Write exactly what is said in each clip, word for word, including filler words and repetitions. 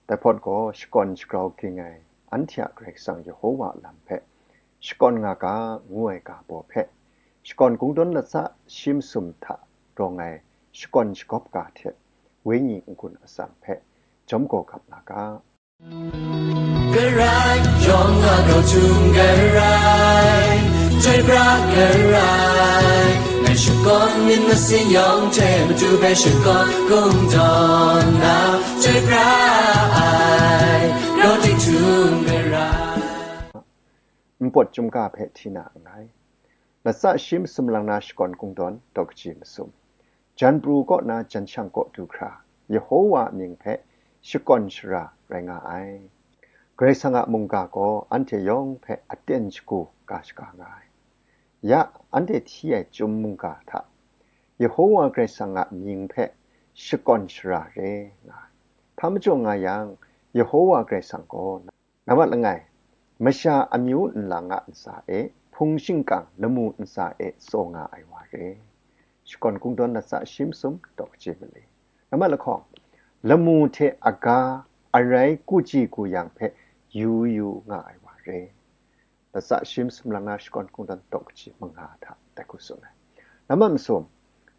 Dai hpawt gaw shakawn shagrau ging ai anhte a Karai Kasang Yehowa a lam hpe shakawn nga ga ngu ai ga baw hpe, shakawn kungdawn latsa shi masum hta rawng ai shakawn shagawp ga hte wenyi n-gun atsam hpe jawm gaw gap nga ga. Karai, yawng a grau htum karai, chyoi pra karai, ngai shakawn myit masin yawng hte matu hpe shakawn kungdawn na, chyoi pra ai, grau ting htum karai. Npawt chyum ga hpe hti na nngai. Latsa shi masum lang na shakawn kungdawn daw kaji masum. Jan pru kaw na jan shang kaw du hkra, Yehowa a mying hpe shakawn shara rai nga ai. Karai Kasang a mungga gaw anhte yawng hpe aten shagu ga shaga nga ai. Ya, anhte hti ai chyum mungga hta, Yehowa Karai Kasang a mying hpe shakawn shara re nga ai. Hpa majaw nga yang, Yehowa Karai Kasang gaw, nambat langai, masha amyu nlang a ntsa e, hpung shingkang lamu ntsa e tsaw nga ai wa re. Shakawn kungdawn latsa shi masum daw kaji mali. Nambat lahkawng, lamu hte aga arai kuji kuyang hpe yu yu nga ai wa re. Latsa shi masum lang na shakawn kungdawn daw kaji manga hta dai hku tsun ai. Nambat masum,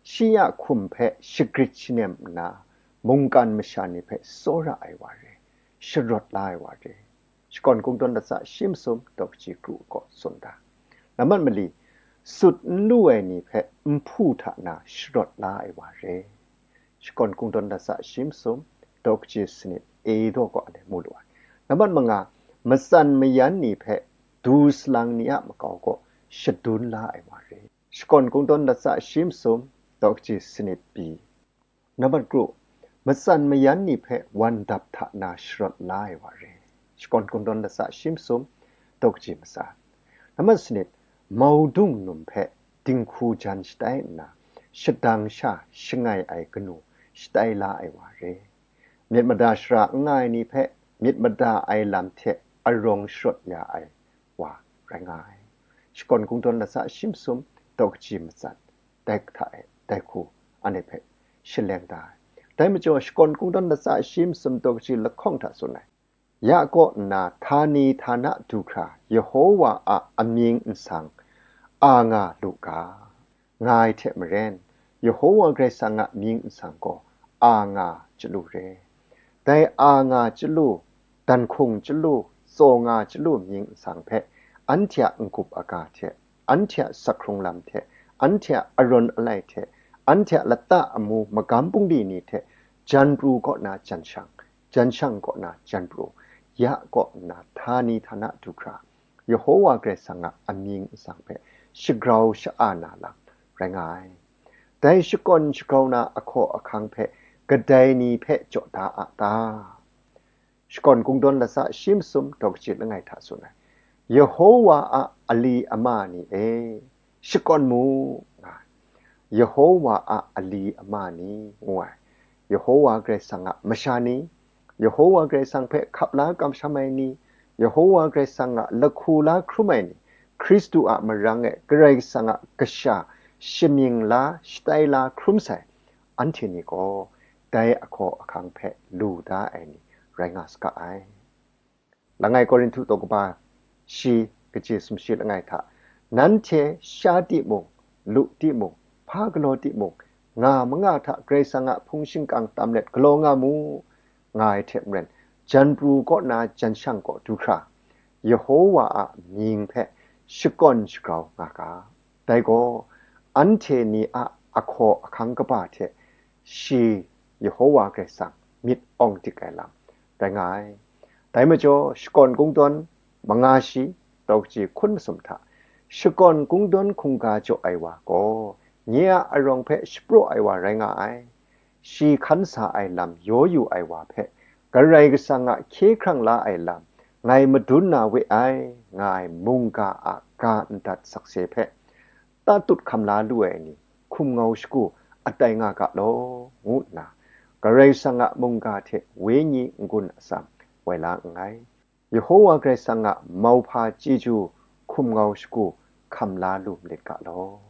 shi a hkum hpe shagrit shanem nna, mungkan masha ni hpe tsawra ai wa re, sharawt la ai wa re. Shakawn kungdawn latsa shi masum daw kaji kru kaw tsun da. Nambat mali, sut n lu ai ni hpe nhpu hta na sharawt la ai wa re. Shakawn kungdawn latsa shi masum daw kaji sanit e daw kaw anhte mu lu ai. Nambat manga, matsan mayan ni hpe du salang ni a makau kaw shadun la ai wa re. Shakawn kungdawn latsa shi masum daw kaji sanit pyi. Nambat kru, matsan mayan ni hpe wandap hta na sharawt la ai wa re. Shakawn kungdawn latsa shi masum daw kaji matsa. Nambat sanit, maudung num hpe dinghku jan shatai nna, shadang sha shangai ai kanu shatai la ai wa re. Myit mada shara n nga ai ni hpe myit mada ai lam hte arawng sharawt ya ai wa rai nga ai. Shakawn kungdawn latsa shi masum daw kaji matsat, dai hta e dai hku anhte hpe shaleng da ai. Dai majaw, shakawn kungdawn latsa shi masum daw kaji lahkawng hta tsun ai. Ya kaw nna htani htana du hkra Yehowa a amying nsang a nga lu ga, nga ai hte maren, Yehowa Karai Kasang a mying nsang gaw a nga chyalu re. Dai a nga chyalu, dan hkung chyalu, tsaw nga chyalu mying nsang hpe anhte a n-gup aga hte, anhte a sak hkrung lam hte, anhte a arawn alai hte, anhte a lata amu magam bungli ni hte, jan pru kaw na jan shang, jan shang kaw na jan pru, ya kaw nna htani htana du hkra, Yehowa Karai Kasang a amying nsang hpe shagrau sha-a na lam rai nga ai. Dai shakawn shagrau na ahkaw ahkang hpe kadai ni hpe jaw da a ta? Shakawn kungdawn latsa shi masum daw kaji langai hta tsun ai. Yehowa a ali ama ni e, shakawn mu, nga ai. Yehowa a ali ama ni, ngu ai. Yehowa Karai Kasang a masha ni, Yehowa Karai Kasang hpe hkap la kamsham ai ni, Yehowa Karai Kasang a lahku la hkrum ai ni, Hkristu a marang e Karai Kasang a kasha shamying la, shatai la hkrum sai, anhte ni gaw dai ahkaw ahkang hpe lu da ai ni rai nga saga ai. Langai Korinhtu daw kaba shi, kaji sumshi langai hta, nanhte sha timung, lu timung, hpa galaw timung, nga manga hta Karai Kasang a hpung shingkang tam let galaw nga mu, nga ai hte maren, jan pru kaw na jan shang kaw du hkra, Yehowa a mying hpe shakawn shagrau nga ga. Dai gaw, anhte ni a ahkaw ahkang kaba hte shi, Yehowa Karai Kasang, myit awng dik ai lam rai nga ai. Dai majaw, shakawn kungdawn manga shi, daw kaji hkun masum hta, shakawn kungdawn hkungga jaw ai wa gaw, nye a arawng hpe shapraw ai wa rai nga ai. Shi hkan sa ai lam yaw yu ai wa hpe, Karai Kasang a hkye hkrang la ai lam ngai madun na we ai, nga ai mungga a ga ndat sakse hpe, tatut hkam la lu ai ni, hkum ngau shagu atai nga ga law, ngu nna, Karai Kasang a mungga hte wenyi n-gun atsam wai la nngai. Yehowa Karai Kasang a mauhpa chyeju hkum ngau shagu hkam la lu malit ga law.